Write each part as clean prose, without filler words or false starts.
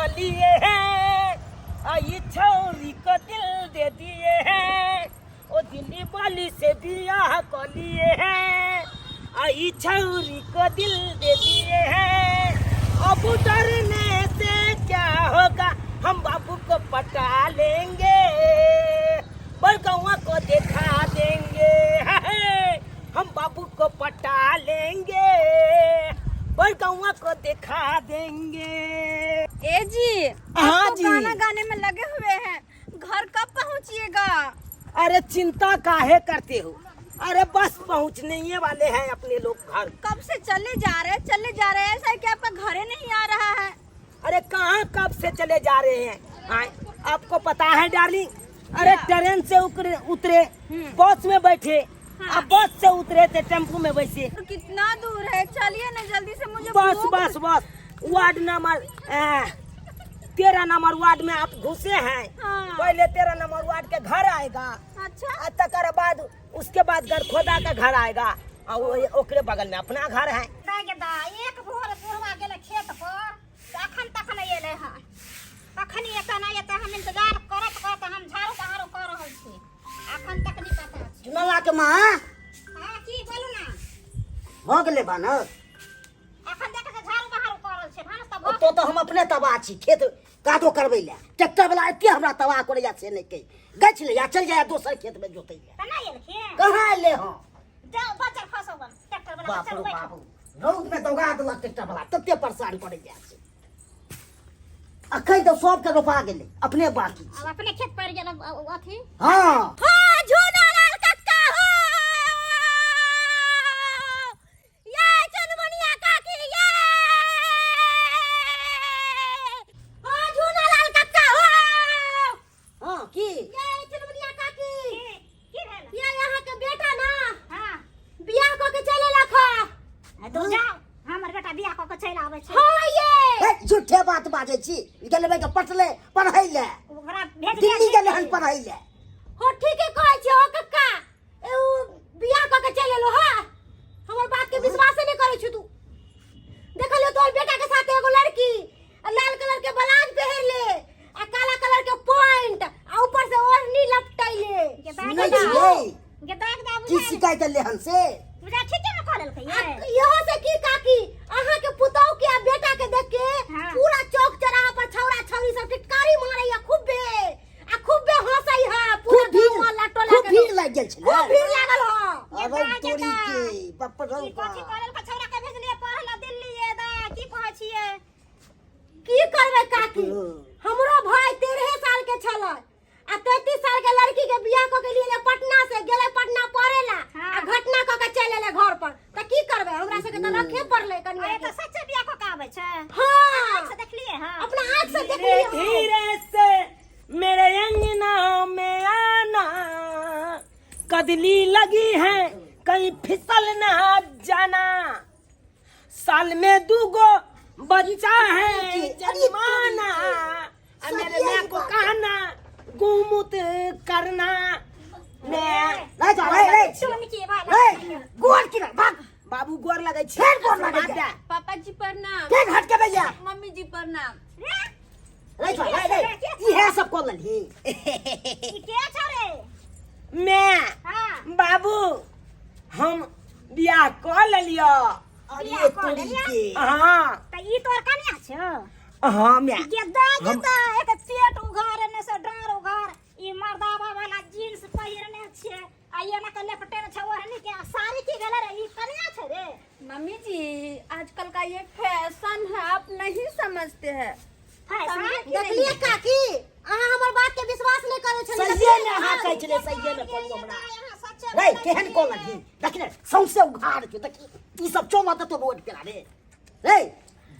कर लिए हैं, आई छौरी को दिल दे दिए हैं, ओ दिल्ली वाली से बियाह कर लिए हैं, आई छौरी को दिल दे दिए हैं। अब डरने से क्या होगा, हम बाबू को पटा लेंगे, बड़गौआ को दिखा देंगे, हम बाबू को पटा लेंगे, बड़गौआ को दिखा देंगे। ए जी, हाँ आप तो जी। गाना गाने में लगे हुए हैं, घर कब पहुंचिएगा? अरे चिंता काहे करते हो, अरे बस पहुंचने ही वाले हैं अपने लोग घर। कब से चले जा रहे हैं, चले जा रहे हैं, ऐसा है कि आपका घर ही नहीं आ रहा है। अरे कहाँ कब से चले जा रहे हैं? हाँ, आपको पता है डार्लिंग, अरे ट्रेन से उतरे उतरे, बस में बैठे, अब बस से उतरे थे टेम्पू में बैठे। तो कितना दूर है, चलिए ना जल्दी से, मुझे बस भूख बस बस, वार्ड नंबर 13 नंबर वार्ड में आप घुसे हैं। हाँ। पहले 13 नंबर वार्ड के घर आएगा। अच्छा। आ तकर बाद उसके बाद गरखोदा का घर आएगा, और ओकरे बगल में अपना घर है। दाइ गे दाइ, एक भोर बुढ़वा गेलै खेत पर तऽ अखन तक नहि एलै हँ। कखन एतै नहि एतै, हम इंतजार करत करत हम झाड़ू बहारू कऽ रहल छी, अखन तक नहि पता छै। चुनला के माँ। हँ, की बोलू ना। भऽ गेलै भानस? अखन देख के झाड़ू बहारू कऽ रहल छी, भानस तऽ भऽ ओतऽ तऽ हम अपने तबाह छी, खेत कादो करबै लए ट्रैक्टर वाला एते हमरा तबाह करैया से नहि कहि गछि लैया, चलि जाइया दोसर खेत में जोतै लए। तऽ नहि एलखिन? कहाँ एलै हँ। जाउ बच्चा खसो गन ट्रैक्टर वाला। बाप चलू रो बैठू। बाबू, रौद में दौड़ा देलक ट्रैक्टर वाला, तते परेशान करैया से। अखन तऽ सबके रोपा गेलै, अपने बाकी छै। आब अपने खेत पड़ि गेल अथी। हँ। हाँ, झूना लाल कक्का हो, ये चुनमुनिया काकी, ये हाँ झूना लाल कक्का हो। हँ की? ये चुनमुनिया काकी। की भेल? ये यहाँ के बेटा ना हाँ बियाह कऽ के चलि एलक हँ। तो जाओ, हमर बेटा बियाह कऽ के चलि आबै छै। हाँ ये ए, झूठे बात बाजै छी, गेलबै के पटले पढ़ै लए। ओकरा भेज दिल्ली गेलै हन पढ़ै लए। हो ठीके कहै छी हो कक्का, ए उ बियाह कऽ के चलि एलो। हाँ, हमर बात के विश्वासे नहि करै छी तू। देखलियो तोहर बेटा के साथ एगो लड़की, आ लाल कलर के ब्लाउज पहिर ले, आ काला कलर के पैंट, आ ऊपर से ओढ़नी लपटैले। सुनै छियै? की शिकायत एलै हन से? बुझा ठीके ने कऽ लेलकै आ ये। इहो से की काकी, अहाँ के पुतौह के आ बेटा के देख के हाँ। पूरा चौक चौराहा पर छौड़ा छौड़ी सब टिटकारी मारैया खूबे, आ खूबे हंसै है पूरा खूब भीड़ गाँव मोहल्ला टोला खूब के भीड़ लोग। लागि गेल छलै। खूब भीड़ लागल ह। अरे तोरी के बाप रौ की कथी बाप। कऽ लेलकै? छौड़ा के भेजलियै पढ़ै लए दिल्ली ये दा, की कहै छियै? की करबै काकी, हमरो भाई 13 साल के छलै, आ 33 साल के लड़की के बियाह कऽ के लिए पटना से गेलै पटना पढ़े ला, हाँ। आ घटना कऽ के चलि एलै घर पर, तऽ की करबै, हमरा सबके तऽ रखे पड़लै कनिया अरे के। तऽ सच्चे बियाह कऽ के आबै छै? हाँ। आँखि से देखलियै हँ? अपना आँख से धीरे देखलियै हम। धीरे से मेरे अंगना में आना, कदली लगी है कहीं फिसल ना जाना, साल में दूगो बच्चा है जन्माना, आ मेरे माँ को कहना गुमुत करना मैं नहीं जा रे रे सुन की बात रे गोर की भाग। बाबू गोर लगे छी। फेर गोर लगै छै। पापा जी प्रणाम। फेर हट के भैया। मम्मी जी प्रणाम। रे जा रे रे, इहे सब कऽ लेलही? ई के छौ रे? मैं। हाँ। बाबू, हम बियाह कऽ लेलियो। अरे बियाह कऽ तोरी लेलियै? के। हाँ। तऽ ई तोर कनिया छौ? हाँ मैं। गेदा गेदा, एक पेट उघार ने से डाँर उघार, ई मर्दावा वाला जीन्स पहिरने छै, आ एना के लपटेने छै ओढ़नी के, आ साड़ी की गेलै रे? ई कनिया छै रे? मम्मी जी, आजकल का ये फैशन है, आप नहीं समझते हैं। फैशन? देखलिए काकी, अहाँ हमर बात के विश्वास नहीं करै छलियै। सहिए में अहाँ कहै छलै, सहिए में कहलहुँ हमरा। रे केहन कऽ लेलही देखी ने, सौंसे उघार छौ, देखी ई सब चलऽ देतौ रोड पे रे रे?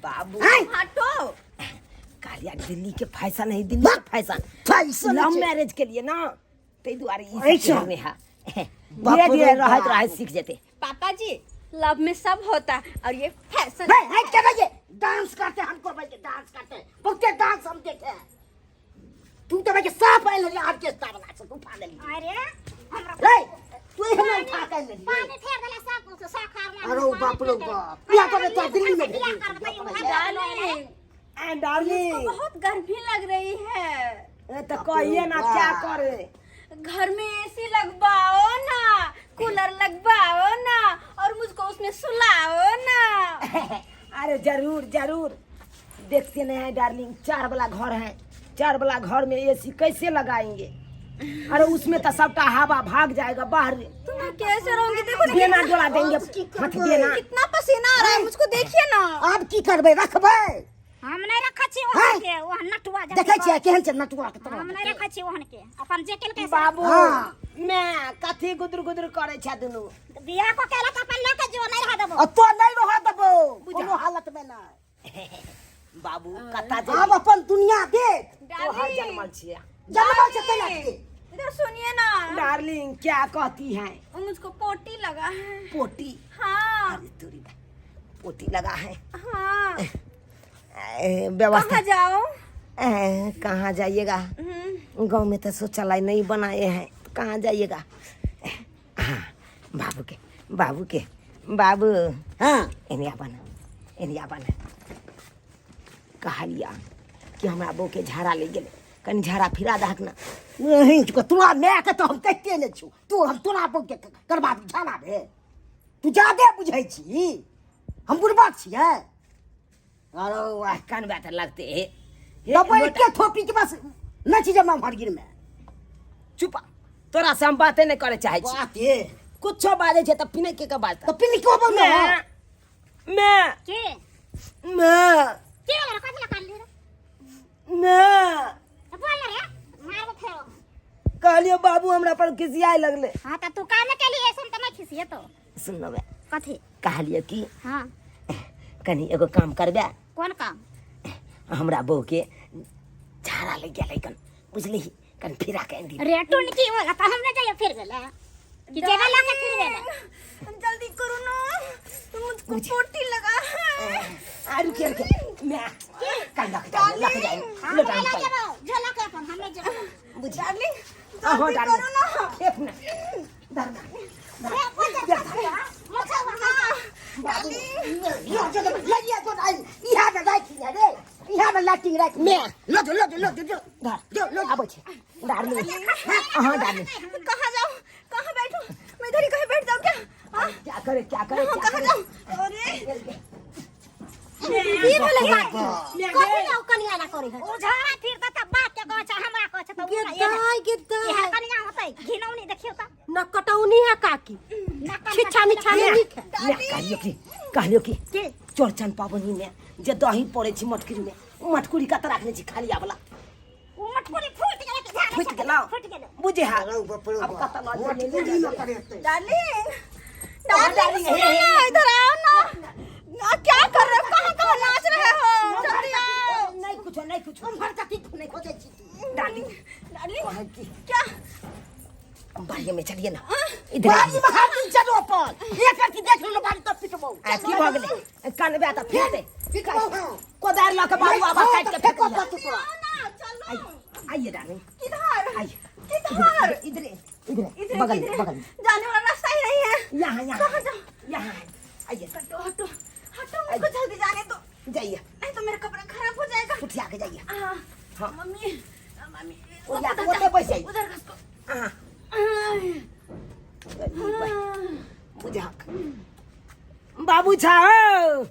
बाबू हैं? हटो। कालिया, दिल्ली के फैशन है, दिल्ली के फैशन। फैशन लव छै। मैरिज के लिए ना, ताहि दुआरे ई सब अच्छा। पहिरने है। बाप धीरे रे धीरे रहैत बाप। रहैत सीख जेतै। पापा जी, लव में सब होता है और ये फैशन। रे हट के भैया, डांस करते हमको भैया, डांस करते बहुते डांस हम देखे हैं। तू तो भैया साफ आयल हली ऑर्केस्ट्रा वाला से उठा लेली। अरे हमरा रे तू एहन उठा के लेली। पानी फेर देला सब कुछ साखार में। अरे बाप रे बाप, बियाह करबे तो दिल्ली में भेजी। डार्लिंग। एंड डार्लिंग, बहुत गर्मी लग रही है। ए, तो कहिए ना क्या करे। घर में एसी लगवाओ ना, कूलर लगवाओ ना और मुझको उसमें सुलाओ ना। अरे जरूर जरूर, देखते नहीं है डार्लिंग, 4 वाला घर है, 4 वाला घर में एसी कैसे लगाएंगे? अरे उसमें तो सबका हवा भाग जाएगा बाहर। तो मैं कैसे रहूंगी? देखो ना बेना डोला देंगे, हाथ बेना। कितना पसीना आ रहा है मुझको, देखिए ना। आब की करबै, रखबै? हम नहीं रखै छी ओहन के, ओहन नटुआ जते। देखै छियै केहन छै नटुआ के हम तोरा। नहीं रखै छी ओहन के, अपन जे केलकै से। बाबू हाँ। मैं कथी गुदुर गुदुर करे छे दुनू? बियाह को केला त अपन लऽ के जो, नहीं रह देबो। आ तो नहीं रह देबो कोनो हालत में नहीं। बाबू कता आब अपन दुनिया देख। तोहर जनमल छियै। जनमल छै तैला के। इधर सुनिए ना डार्लिंग, क्या कहती है? मुझको पोटी लगा है। पोटी? हाँ। अरे तोरी बा, पोटी लगा है? हाँ। ए, व्यवस्था कहाँ जाओ? ए, कहाँ जाइएगा? गांव में तो शौचालय नहीं बनाए हैं, तो कहाँ जाइएगा? हाँ, बाबू के, बाबू के, बाबू। हाँ। एने बना, एने बना। कहलिया कि हमरा बहू के झाड़ा ले गेलै, कनि झाड़ा फिरा दहक ना। नहीं तोरा माय के तो हम कहिते नहि छौ, तू हम तोरा बहू के करबा दी झाड़ा रे। तू जादे बुझै छी, हम बुढ़बक छियै। अरे वाह, कनबा तऽ लगते हे। दबै के थोपी के बस नहि छी जमा भरगिर में। चुप, तोरा से हम बाते नहि करे चाहै छी। बाते कुछो बाजै छै तऽ पिने के के बाजता? तऽ पिन को बोल। मैं मैं के मैं के वाला कथि ला कानली रे? मैं बोल रे, मारबो फेरो। कहलियो बाबू हमरा पर खिसियाए लगले। हां त तू कामे के लिए ऐसन त नहीं खिसिए तो। सुन बे। कथी? कहलियो कि हां कनी एगो काम करबे। कोन काम? हमरा बहू के झाड़ा लग गेलै कन, बुझली, कन फिरा के आनि। रे टुनकी वाला त हम नहीं जाइए फिर गेला कि जेबे लगे फिर गेला। जल्दी करो ना, मुझको पोटी लगा है। आ रुके रुके, मैं कल लग जाए, लग जाए। हम लोटा नहीं निकाल। जेबो, जो लगे अपन हम नहीं जेबो। बुझ डार्लिंग, हाँ जल्दी डार्लिंग करो ना। एक मिनट धरना। रे बोल मुझे वहां। यो जो लगिया तो आई इहा में राखी रे, इहा में लाटिंग राखी। मैं लो जो लो जो लो जो जो धर जो लो। आबै छै डार्लिंग, हाँ डार्लिंग। कहाँ जाऊँ, कहाँ बैठूं? मैं इधर ही कहीं बैठ जाऊँ क्या? हाँ? क्या करे, क्या करे, हाँ, क्या कहाँ करे? जाऊँ? अरे की भेलै काकी? कथी लए ओ कनिया एना करै है? ओ झाड़ा फिर त बाप के कहै छै, हमरा कहै छै त गे दाइ, गे इहे दाइ, कनिया होतै घिनौनी, देखियौ त। न कटौनी है काकी, छिच्छा मिच्छा में नीक है। मैं कहलियो कि, कहलियो कि के? चौरचन पाबनि में जे दही पड़ै छै मटकुरी में, ओ मटकुरी कतऽ राखने छी खालिया वाला? ओ मटकुरी फूटि गेलै कि झाड़ा? फुटि गेलौ? फूटि गेलै। बुझे हा। अरे बाप रे अब बाप। कतऽ लऽ जेबै? मटकुरी न करेतै। डार्लिंग, डार्लिंग, डार्लिंग, सुनो ना, इधर आओ ना। आ, क्या कर रहे हो? कहाँ कहाँ नाच रहे हो? जल्दी आओ। नहीं कुछो, नहीं कुछो। उम्हर कथी नहि खोजै छी तू? डार्लिंग, डार्लिंग, कहै कि क्या? बाड़ी में चलिए ना, इधर बाड़ी आइए। में हाथ दिन चलो अपन एक रत्ती देख लेलो बाड़ी तब पिटबौ। आ, की भऽ गेलै? कनबे तऽ फेर दे। पिटबौ। हाँ। कोदारि लऽ के बाबू आबा काटि के फेको फेंक। दे तोरा। आओ ना, चलो। आइए डार्लिंग। किधर? आइए। किधर? इधर इधर, इधर? बगल में। किधर? बगल में। जाने वाला रास्ता ही नहीं है। यहाँ यहाँ। कहाँ जाऊँ? यहाँ आइए। हटो हटो हटो, मुझको जल्दी जाने दो। जाइए। नहीं तो मेरा कपड़ा खराब हो जाएगा। उठिया के जाइए। हाँ। हाँ। Mummy, mummy. ओ या, उधर ओते जा, बैस जाइए। उधर घसको। हाँ। बुझाक बाबू छा हौ,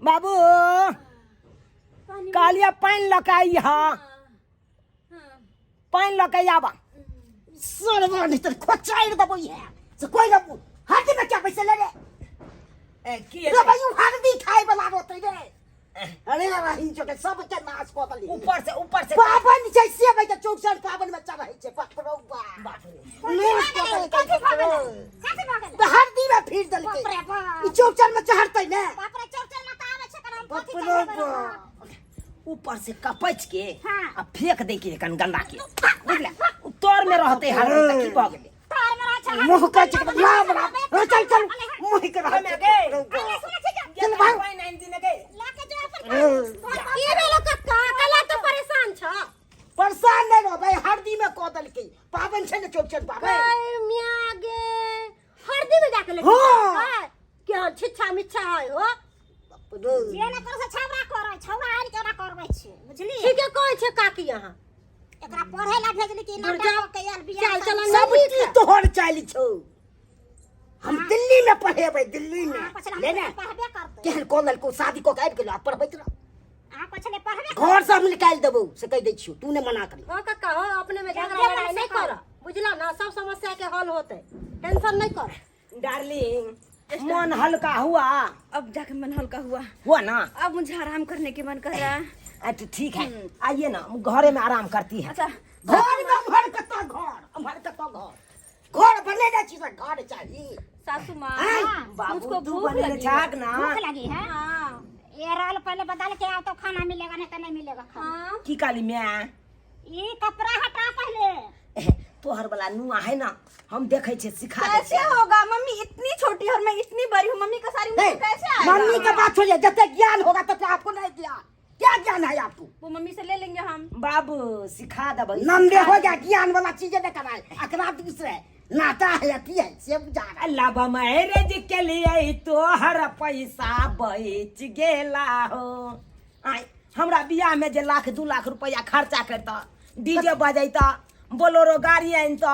बाबू कहलिए पानि लऽ के अइह, पानि लऽ के आबा। सरवा नहीं तर खोचाइर देबो इहे से कोई न हरदी में क्या पैसे ले रे। ए, की रे भाई, उ हरदी खाए वाला होतै रे। अरे रही जो के सब के नाश कऽ देली। ऊपर से, ऊपर से। पाबनि छै से भाई के चौरचन पाबनि में चढ़ै छै, बाप रौ बाप। बाप रे। नाश कऽ देलकै। कथी भऽ गेलै? कथी भऽ गेलै? तऽ हरदी में फिर देलकै। बाप रे बाप। ई चौरचन में चढ़तै ने। बाप रे, चौरचन में तऽ आबै छै, एकरा हम बाप कथी रे चढ़ेबै रे? बाप। ऊपर से कपच के हाँ। आ फेंक दे के कन गंदा के, बुझला, उ तर में रहते हरदम तऽ की भऽ गेलै? तार में रहै छै। मुँह के छै राम राम, चल चल, मुँह के रहै छै। गे। बाप रे बाप। अरे सुनै छी के? चल भाग। पानि आनि दिने गे। लऽ के जो अपन घर। की भेलो कक्का? कला तो परेशान छ। परेशान नहि रहबै, हरदी में कऽ देलकै। पाबनि छै ने चौरचन पाबनि। गै मिया गे, हरदी में जाके लेके हाँ। केहन छिच्छा मिच्छा है हो। जे ने करो से छौड़ा करै, छौड़ा आनि के ओना करबै। छै काकी अहाँ एकरा पढ़े ला भेजली कि दुर्गा, नाटक के आयल बियाह चाल चलन सब नहीं चीज तोहर चालि छौ। हम दिल्ली में पढ़ेबै, दिल्ली में। अहाँ पछला ले ने पढ़बे करतै। केहन कऽ लेलकौ, शादी कऽ के आबि गेलौ, आब पढ़बैत रह। अहाँ पछले पढ़बे घर से हम निकालि देबौ से कहि दै छियौ, तू नहि मना करी। ओ कक्का हो, अपने में झगड़ा जे मन लड़ाई से नहीं कर, बुझला ना? सब समस्या के हल होते, टेंशन नहीं कर। डार्लिंग, मन हल्का हुआ? अब जाके मन हल्का हुआ। हुआ ना? अब मुझे आराम करने के मन कर रहा है। अच्छा ठीक है, आइए ना, घरे में आराम करती है। अच्छा। घर में अम्हर कतऽ घर, अम्हर कतऽ घर, घर बने जाइ छी से घर चाही। सासू माँ, बाबू मुझको तू भूख बनेने लगी छाक है। ना? भूख लगी है? हाँ। ये रोल पहले बदल के आओ तो खाना मिलेगा, नहीं तो नहीं मिलेगा खाना। हाँ। की काली मैं ये कपड़ा हटा पहले। तोहर वाला नुआ है ना, हम देखै छियै, सिखा दै कैसे छियै। होगा? मम्मी इतनी छोटी और मैं इतनी बड़ी हूँ, मम्मी का सारी मुझे नहीं, कैसे आएगा? मम्मी का बात छोड़िए, जते ज्ञान होगा तते आपको नहीं ज्ञान। क्या ज्ञान है आपको? वो मम्मी से ले लेंगे हम। बाबू सिखा देबै। नंबे हो गया, ज्ञान वाला चीज नहीं कराए, अकरा दूसरे नाता है, अथी है से बुझा रहा है। लव मैरिज के लिए तोहर पैसा बच गेला हो। आय हमरा बियाह में जे लाख 2 लाख रुपया खर्चा करता, डीजे बजैता, बोलेरो गाड़ी आनता,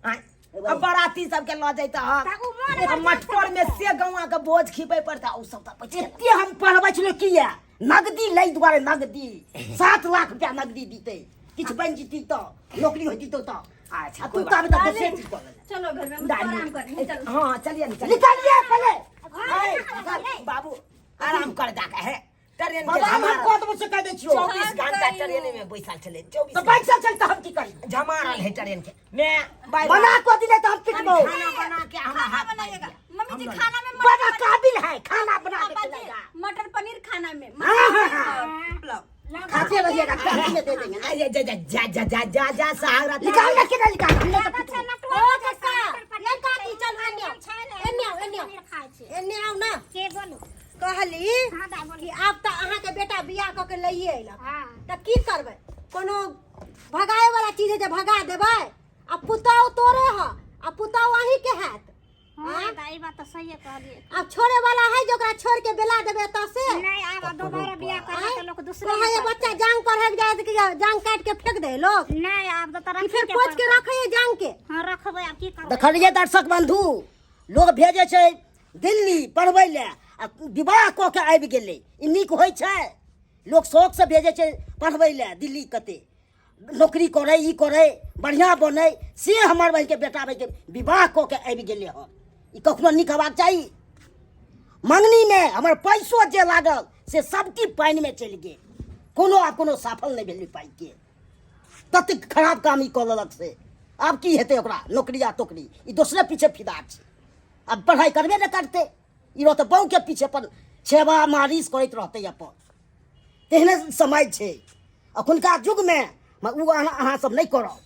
आय आ बाराती सबके लऽ जैता, आ मटकोर में से गौआ के बोझ खिबै पड़ता, उ सब तऽ पैसा। एते हम पढ़बै छलियै किया? नगदी लै दुआरे, नगदी 7 लाख रुपया नगदी दितै, किछु बनि जेती तऽ नौकरी होती तऽ। अच्छा आ तू कोई तब बात तऽ दोसरे चीज कऽ लेले। चलो घर में मुझको आराम करने हैं, चलो। हाँ चलिए ना, चलिए। निकालिए पहले। आय, बाबू आराम कर जाके है ट्रेन के बाबा हम झमार। कऽ देबो से कहि दै छियौ। 24 घंटा ट्रेन में बैसल छलै, 24 तऽ बैसल छल तऽ हम की करी? झमारल है ट्रेन के। मैं बाय बना कऽ दिले तऽ हम पिटबौ। खाना बना के हमरा खाना हाथ बनाइएगा पाइप दिया। मम्मी जी? खाना में बड़ा काबिल है, खाना बना के पापा जी, खिलाएगा। मटर पनीर खाना में। हाँ, हाँ, हाँ। और पुलाव। खाते रहिएगा, खाते में दे देंगे। आ जा जा जा जा जा जा जा सहारा। निकाल ना के ना निकाल, हमने तो पिटबो। ओ कक्का, ये काकी, चल एने आओ, एने आओ, एने आओ, खाइ छी। एने आओ ना। के बोलू? कहली हाँ दाइ, बोलू। कि आब तऽ अहाँके बेटा बियाह कऽ के लइए अयलक, हाँ। तऽ की करबै? कोनो भगाए वाला चीज है जे भगा देबै? आ पुतहु तोरे ह आ पुतहु अहीं के हैत। हाँ दाइ, ई बात तऽ सहिए कहलियै। आब छोड़े वाला है जे ओकरा छोड़ के बेला देबै एतऽ से? नहीं, आब दोबारा बियाह करबै तऽ लोक दूसरे कहै है बच्चा जांग पर हेक जाय कि जांग काट के फेंक दे लोग। नहीं, आब तऽ कि फेर पोछ के रखै है जांग के? हाँ, रखबै, आब की करबै? देखलियै दर्शक बंधु, लोग भेजै छै दिल्ली पढ़बै लए आ विवाह कऽ के आबि गेलै, ई नीक होइ छै? लोक शौकसँ भेजै छै पढ़बै लए दिल्ली, कते नौकरी करै, ई करै, बढ़िआँ बनै, से हमर बहिनके बेटा बहिनके विवाह कऽ के आबि गेलै हन, ई कखनो नीक हेबाक चाही? मङ्गनीमे हमर पैसो जे लागल से सबटी पानिमे चलि गेल, कोनो आब कोनो सफल नहि भेलै पाइके, ततेक खराब काम ई कऽ लेलक। से आब की हेतै ओकरा नौकरी आ तोकरी? ई दोसरे पीछे फिदा छै, आब पढ़ाइ करबे नहि करतै, ई रहतै बहूके पीछे, अपन सेवा मालिश करैत रहतै अपन। तेहने समय छै अखुनका युगमे, ओ अहाँ सब नहि करब।